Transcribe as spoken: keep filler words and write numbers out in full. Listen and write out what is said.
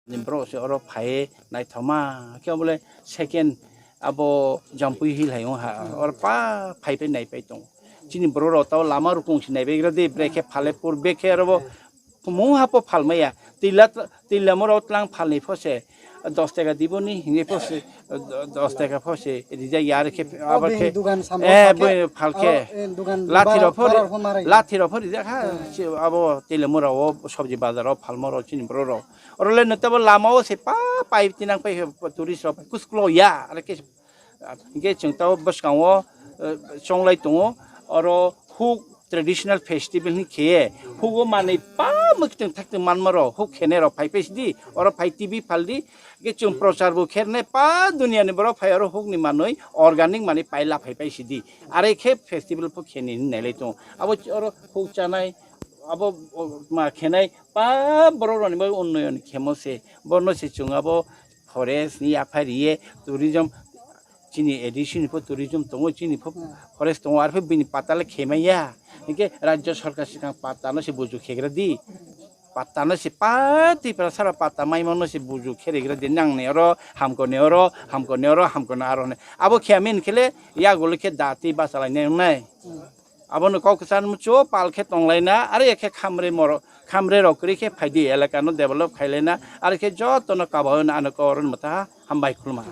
Ni brouh se oro phai ye naithaoma khe abo le second abo Jampui Hill hai ong ha. Oro pa phaipai naipai tong. Chini brouh rao tao lama rukong se naibai gra di, brekhe phal le purbe khe aro bo mungha pho phalmai ya. Tuilamo rao tlang phal ni pho se, dos taka dibo ni hing ye pho se, dos taka pho se rijak ya, are khe abo khe, bo phal khe, lathi rao pho rijak ha, abo Tuilamo rao wo sobji bazar wo phalmo rao chini brouh rao. Oro le no tabo lama wo se pa pai tinang pai khe tourist rao pai kusklo ya, are khe hing khe chung tao bwskang wo, chonglai tong ou, oro huk traditional festival hing khe ye, huk wo manoi pa mwktwng thaktwng manma rao, huk khenai rao phaipai si di, oro phai T V phal di, hing khe chung prochar bo khe nai pa dunia ni brouh phai aro huk ni manoi, organic manoi pai la phaipai si di. Are khe festival pho khe ni hing nailai tong ou. Abo oro huk chánai, abo ma khenai pa brouh rao ni bo unnoyon khemo se, bo no se chung abo forest ni yaphai ri ye tourism, chini A D C ni pho tourism tong ou, chini pho forest tong ou, arphuh bini patta le khemai ya. Hing khe rajyo sorkar skang patta no se buzu khegra di. Patta no se pa Tiprasa rao patta maimo no se buzu khe rigra di, nang ni oro, hamkor ni oro, hamkor ni oro, hamkor ni aro ni. Abo khe ami hing khe le yago le khe dati bachalai nai ong nai. Abo no kau kchar mchu pal khe tonglai na, are ya khe khamre rao kri khe phai di, elaka no develop khailai na, are khe joto no kaba no ano kau oro ni mata hambai khulma.